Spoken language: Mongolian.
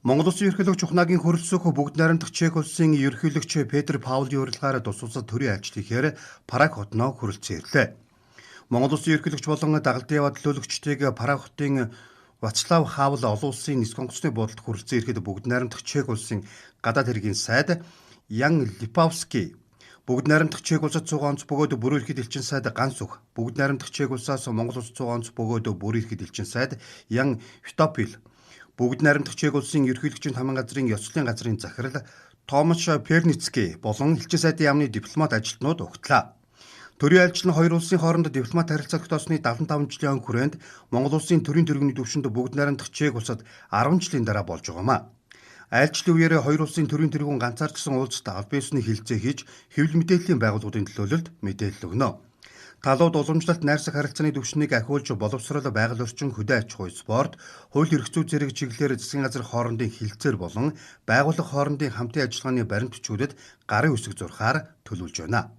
Монгол Улсын ерөнхийлөгч Ухнаагийн хүрэлцэх бүгд найрамдах Чех улсын ерөнхийлөгч Петр Павлын урилгаар тус улсад төрийн ажил хийхээр Праг хотноо хүрэлцэн ирлээ. Монгол Улсын ерөнхийлөгч болон дагалдын яваа төлөөлөгчдийг Праг хотын Вацлав Хавел олон улсын нисэх онгоцны буудалд хүрэлцэн ирэхэд бүгд найрамдах Чех улсын гадаад хэргийн сайд Ян Липавский, бүгд найрамдах Чех улсад суугаа онц бөгөөд бүрэн эрхит элчин сайд Ганс Үх, бүгд найрамдах Чех улсаас Монгол улсад суугаа онц бөгөөд бүрэн эрхит элчин сайд Ян Витопил, бүгд найрамдах Чех улсын ерөнхийлөгчийн таман газрын ёслолын газрын захирал Томаш Перницкий болон элчин сайдын яамны дипломат ажилтнууд угтлаа. Төрийн айлчлал нь хоёр улсын хооронд дипломат харилцаа тогтоосны 75 жилийн хүрээнд Монгол улсын төрийн тэргүүний түвшинд бүгд найрамдах Чех улсад 10 жилийн дараа болж байгаа юм а. Айлчлалын үеэрээ хоёр улсын төрийн тэргүүн ганцаардсан уулзалт албан ёсны хэлцээ хийж, хэвлэл мэдээллийн байгууллагуудын төлөөлөлд мэдээлэл өгнө. Талууд уламжлалт найрсаг харилцааны түвшнийг ахиулж боловсрол, байгаль орчин, хөдөө аж ахуй, спорт, хууль эрх зүй зэрэг чиглэлээр засгийн газар хоорондын хэлцээр болон байгууллага хоорондын хамтын ажиллагааны баримт бичгүүдэд гарын үсэг зурхаар төлөвлөж байна.